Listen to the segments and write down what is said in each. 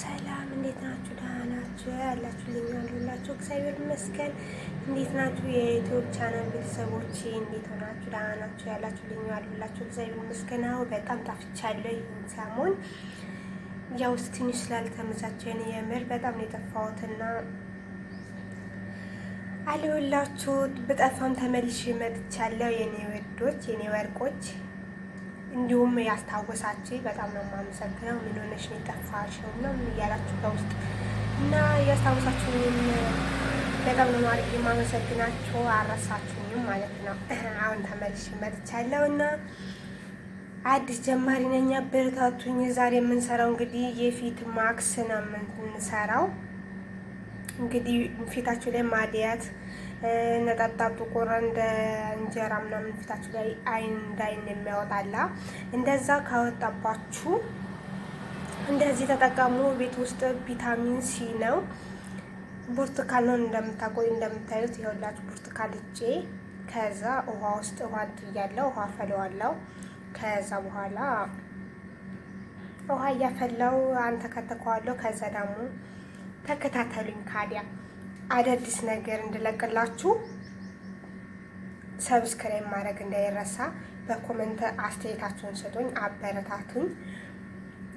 ሰላም፣ እንዴት ናችሁ? ደህና ናችሁ? ያላችሁልኝ አሉላችሁ። እግዚአብሔር ይመስገን። እንዴት ናችሁ? የ YouTube channel ቤተሰቦች እንዴት ሆናችሁ? ደህና ናችሁ? ያላችሁልኝ አሉላችሁ። እግዚአብሔር ይመስገን። አዎ በጣም ጠፍቻለሁ። ይህን ሰሞን ያው ትንሽ ስላልተመቻቸኝ የምር በጣም ነው የጠፋሁትና አለሁላችሁ። በጠፋም ተመልሼ መጥቻለሁ። የኔ ወዶች፣ የኔ ወርቆች እንዲሁም ያስታወሳችሁ በጣም ነው የማመሰግነው። ምን ሆነሽ ነው የጠፋሽው ምናምን እያላችሁ በውስጥ እና ያስታወሳችሁኝም በጣም ነው ማርጌ የማመሰግናችሁ። አረሳችሁኝም ማለት ነው። አሁን ተመልሼ መጥቻለሁ እና አዲስ ጀማሪ ነኝ፣ አበረታቱኝ። ዛሬ የምንሰራው እንግዲህ የፊት ማክስ ነው የምንሰራው። እንግዲህ ፊታችሁ ላይ ማዲያት ነጠብጣብ ጥቁር እንደ እንጀራ ምናምን ፊታችሁ ላይ አይን እንዳይን የሚያወጣላ እንደዛ ካወጣባችሁ እንደዚህ ተጠቀሙ። ቤት ውስጥ vitamin C ነው። ብርቱካን ነው እንደምታቆይ እንደምታዩት ይኸውላችሁ ብርቱካን ልጬ ከዛ ውሃ ውስጥ ውሃ እያለው ውሃ ፈለዋለው። ከዛ በኋላ ውሃ እያፈላው አንተከተከዋለሁ። ከዛ ደግሞ ተከታተሉኝ ካዲያ አዳዲስ ነገር እንድለቅላችሁ subscribe ማድረግ እንዳይረሳ። በ comment አስተያየታችሁን ስጡኝ፣ አበረታቱኝ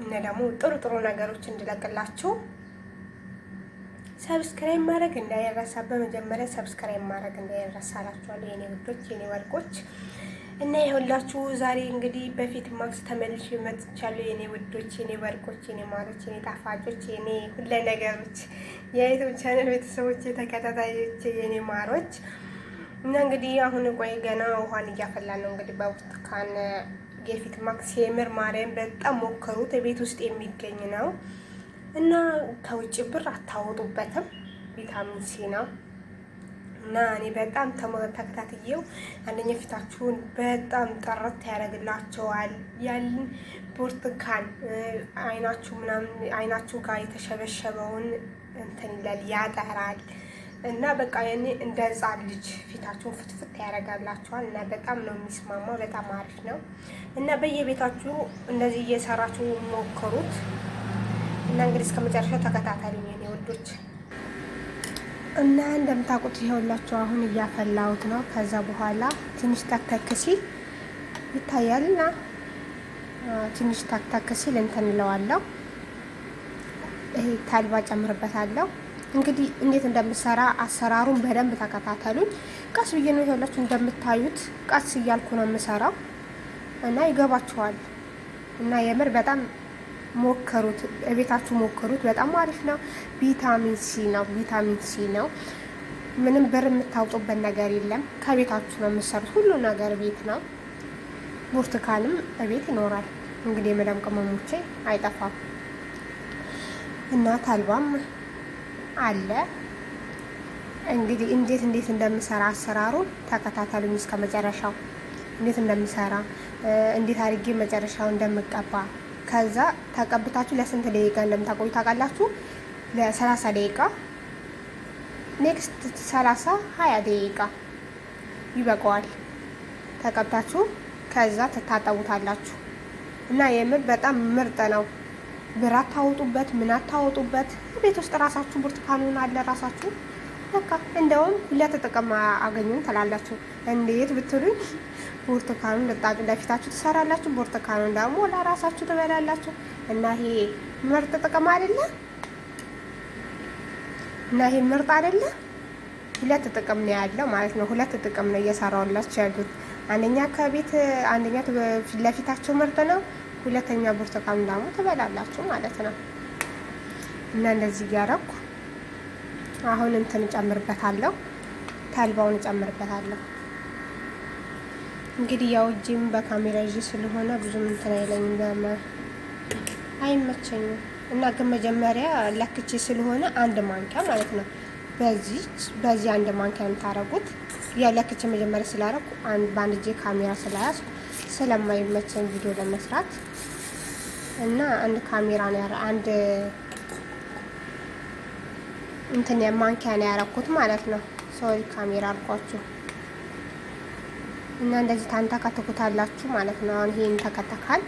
እና ደግሞ ጥሩ ጥሩ ነገሮች እንድለቅላችሁ subscribe ማድረግ እንዳይረሳ። በመጀመሪያ subscribe ማድረግ እንዳይረሳ እላችኋለሁ የኔ ውዶች፣ የኔ ወርቆች። እና ይኸውላችሁ ዛሬ እንግዲህ በፊት ማክስ ተመልሼ መጥቻለሁ። የኔ ውዶች፣ የኔ ወርቆች፣ የኔ ማሮች፣ የኔ ጣፋጮች፣ የኔ ሁለ ነገሮች፣ የ YouTube channel ቤተሰቦች፣ ተከታታዮች፣ የኔ ማሮች። እና እንግዲህ አሁን ቆይ ገና ውሃን እያፈላን ነው። እንግዲህ በብርቱካን የፊት ማክስ የምር ማርያም በጣም ሞክሩት። ቤት ውስጥ የሚገኝ ነው እና ከውጭ ብር አታወጡበትም። vitamin C ነው እና እኔ በጣም ተከታትየው አንደኛ ፊታችሁን በጣም ጥርት ያደርግላቸዋል። ያልን ብርቱካን አይናችሁ ምናምን አይናችሁ ጋር የተሸበሸበውን እንትን ይላል ያጠራል። እና በቃ ያኔ እንደ ሕፃን ልጅ ፊታችሁን ፍትፍት ያደርጋላችኋል። እና በጣም ነው የሚስማማው። በጣም አሪፍ ነው እና በየቤታችሁ እንደዚህ እየሰራችሁ ሞክሩት። እና እንግዲህ እስከ መጨረሻው ተከታተሉኝ የኔ ወዶች። እና እንደምታውቁት ይኸውላችሁ አሁን እያፈላሁት ነው። ከዛ በኋላ ትንሽ ታክታክ ሲል ይታያልና ትንሽ ታክታክ ሲል እንትን እለዋለሁ። ይሄ ተልባ ጨምርበታለሁ። እንግዲህ እንዴት እንደምሰራ አሰራሩን በደንብ ተከታተሉኝ። ቀስ ብዬ ነው ይኸውላችሁ፣ እንደምታዩት ቀስ እያልኩ ነው የምሰራው እና ይገባችኋል። እና የምር በጣም ሞከሩት፣ እቤታችሁ ሞከሩት። በጣም አሪፍ ነው። vitamin C ነው፣ vitamin C ነው። ምንም ብር የምታውጡበት ነገር የለም። ከቤታችሁ ነው የምትሰሩት። ሁሉ ነገር ቤት ነው። ብርቱካንም እቤት ይኖራል። እንግዲህ የመዳም ቅመሞቼ አይጠፋም እና ተልባም አለ። እንግዲህ እንዴት እንዴት እንደምሰራ አሰራሩን ተከታተሉኝ እስከ መጨረሻው። እንዴት እንደምሰራ እንዴት አድርጌ መጨረሻው እንደምቀባ ከዛ ተቀብታችሁ ለስንት ደቂቃ እንደምታቆዩ ታውቃላችሁ? ለ30 ደቂቃ next 30 20 ደቂቃ ይበቃዋል። ተቀብታችሁ ከዛ ትታጠቡታላችሁ። እና የምር በጣም ምርጥ ነው። ብር አታወጡበት፣ ምን አታወጡበት። ቤት ውስጥ ራሳችሁ ብርቱካኑን አለ ራሳችሁ በቃ እንደውም ሁለት ጥቅም አገኙን ትላላችሁ። እንዴት ብትሉኝ ብርቱካኑን ልጣጩ ለፊታችሁ ትሰራላችሁ፣ ብርቱካኑን ደግሞ ለራሳችሁ ትበላላችሁ። እና ይሄ ምርጥ ጥቅም አይደለ? እና ይሄ ምርጥ አይደለ? ሁለት ጥቅም ነው ያለው ማለት ነው። ሁለት ጥቅም ነው እየሰራሁላችሁ ያሉት። አንደኛ ከቤት አንደኛ ለፊታችሁ ምርጥ ነው፣ ሁለተኛ ብርቱካኑን ደግሞ ትበላላችሁ ማለት ነው። እና እንደዚህ እያደረኩ አሁን እንትን እጨምርበታለሁ፣ ተልባውን እጨምርበታለሁ። እንግዲህ ያው እጄም በካሜራ ይዤ ስለሆነ ብዙም እንትን አይለኝም፣ አይመቸኝም። እና ግን መጀመሪያ ለክቼ ስለሆነ አንድ ማንኪያ ማለት ነው። በዚህ በዚህ አንድ ማንኪያ የምታረጉት ያው ለክቼ መጀመሪያ ስላረኩ በአንድ እጄ ካሜራ ስለያዝኩ ስለማይመቸኝ ቪዲዮ ለመስራት እና አንድ ካሜራ ነው አንድ እንትን ማንኪያ ነው ያረኩት ማለት ነው። sorry ካሜራ አልኳችሁ። እና እንደዚህ ታንተከትኩታላችሁ ማለት ነው። አሁን ይሄን ተከተካል።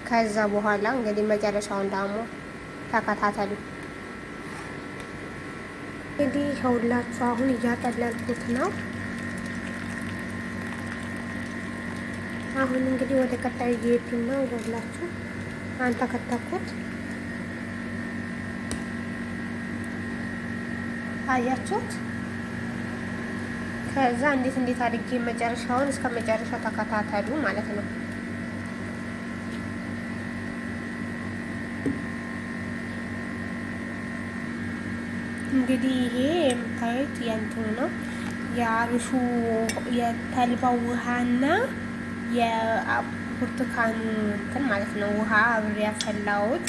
ከዛ በኋላ እንግዲህ መጨረሻውን ደግሞ ተከታተሉ። እንግዲህ ይኸውላችሁ አሁን እያጠለልኩት ነው። አሁን እንግዲህ ወደ ቀጣዩ እየሄድኩኝ ነው። ይኸውላችሁ አንተከተኩት፣ አያችሁት? ከዛ እንዴት እንዴት አድርጌ መጨረሻውን እስከ መጨረሻው ተከታተሉ ማለት ነው። እንግዲህ ይሄ የምታዩት የእንትኑ ነው የአብሹ የተልባው ውሃና የብርቱካኑ እንትን ማለት ነው። ውሃ አብሬ ያፈላሁት።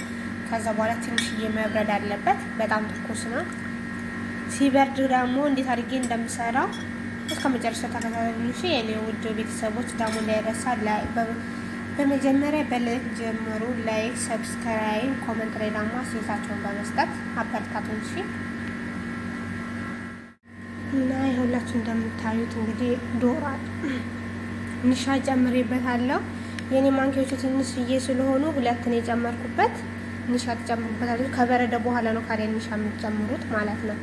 ከዛ በኋላ ትንሽዬ መብረድ አለበት። በጣም ትኩስ ነው። ሲበርድ ደግሞ እንዴት አድርጌ እንደምሰራው እስከ መጨረሻ ተከታተሉ። እሺ የኔ ውድ ቤተሰቦች ደግሞ እንዳይረሳ በመጀመሪያ በ like ጀምሩ። Like፣ subscribe፣ comment ላይ ደግሞ አስተያየታችሁን በመስጠት አበረታቱን። እሺ እና ይኸውላችሁ እንደምታዩት እንግዲህ ዶሮ ንሻ ጨምሬበታለሁ። የኔ ማንኪዎቹ ትንሽዬ ስለሆኑ ሁለት ነው የጨመርኩበት። ንሻ ትጨምሩበታለሁ። ከበረደ በኋላ ነው ካዲያ ንሻ የምትጨምሩት ማለት ነው።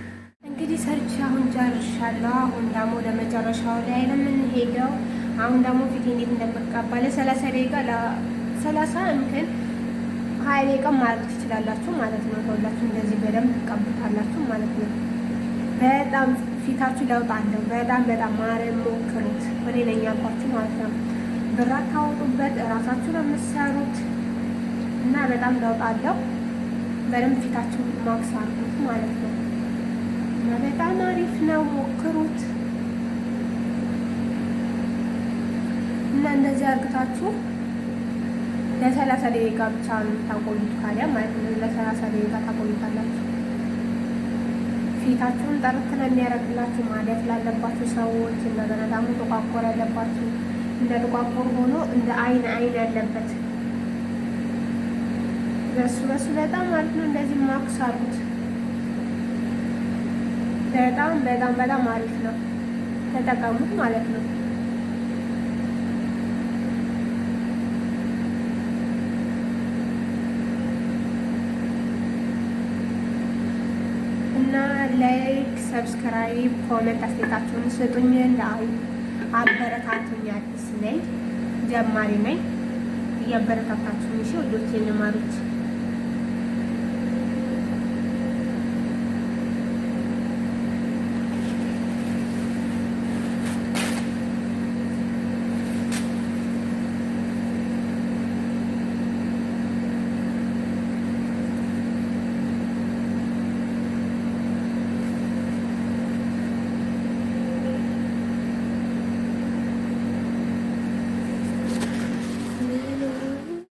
እንግዲህ ሰርቼ አሁን ጨርሻለሁ። አሁን ደግሞ ለመጨረሻው ላይ ነው የምንሄደው። አሁን ደግሞ ፊቴ እንዴት እንደምቀባ ለ30 ደቂቃ ለ30 እንትን 20 ደቂቃ ማድረግ ትችላላችሁ ማለት ነው። ሁላችሁ እንደዚህ በደንብ ትቀቡታላችሁ ማለት ነው። በጣም ፊታችሁ ለውጥ አለው። በጣም በጣም ማርያም ሞክሩት። እኔ ነኝ ያልኳችሁ ማለት ነው። ብር አታወጡበት፣ እራሳችሁ ነው የምትሰሩት እና በጣም ለውጥ አለው። በደንብ ፊታችሁ ማክስ አድርጉት ማለት ነው እና በጣም አሪፍ ነው፣ ሞክሩት እና እንደዚህ አርግታችሁ ለ30 ደቂቃ ብቻ ነው የምታቆዩት ካሊያ ማለት ነው። ለ30 ደቂቃ ታቆዩታላችሁ። ፊታችሁን ጥርት ነው የሚያደርግላችሁ። ማዲያት ላለባችሁ ሰዎች እንደገና ደግሞ ጥቋቁር ያለባችሁ እንደ ጥቋቁር ሆኖ እንደ አይን አይን ያለበት በሱ በሱ በጣም አሪፍ ነው። እንደዚህ ማክስ አሉት። በጣም በጣም በጣም አሪፍ ነው። ተጠቀሙት ማለት ነው። እና like፣ subscribe፣ comment አስተያየታችሁን ስጡኝ። አበረታቱኝ። አዲስ ነኝ፣ ጀማሪ ነኝ። እያበረታታችሁኝ እሺ ውዶቼ ማሮች።